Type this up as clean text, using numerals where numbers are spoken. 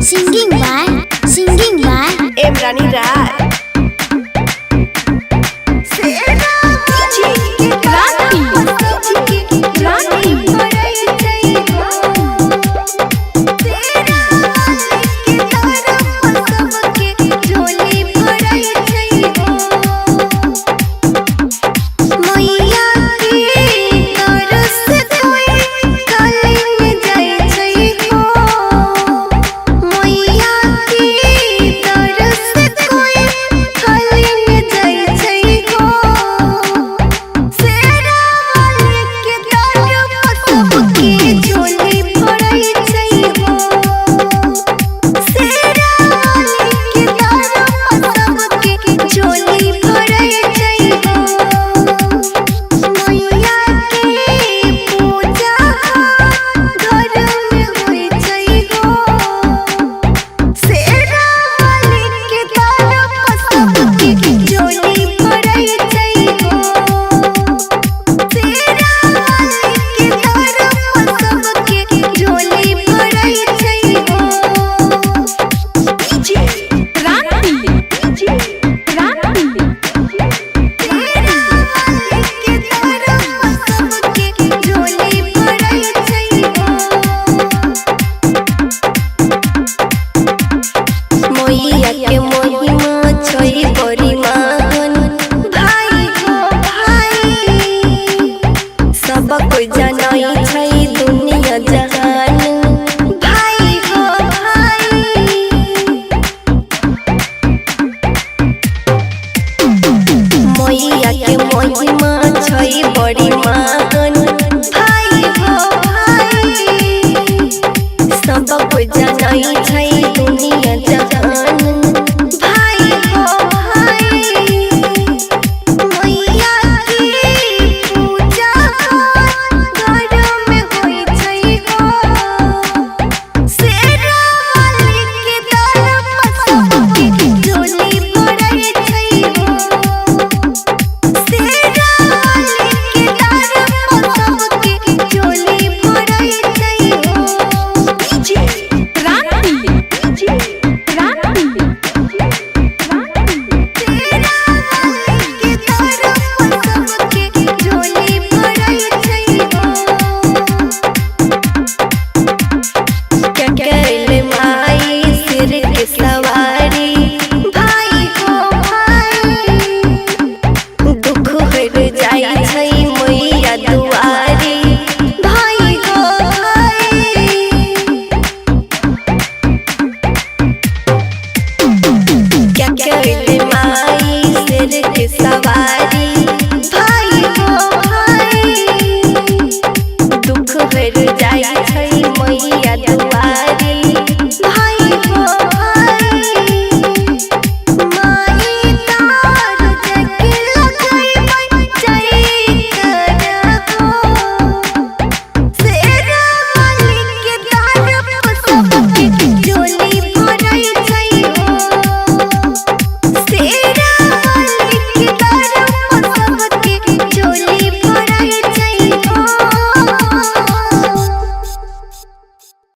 Singing by Emrani Rai. Kranti, Kranti. Kranti, Kranti. मैया के महिमा छै बड़ी महान, भाई हो भाई। सब कोई जानै छै दुनिया जहान, भाई हो भाई। मैया के महिमा छै बड़ी महान, भाई हो भाई। सब कोई जानै छै दुनिया जहान।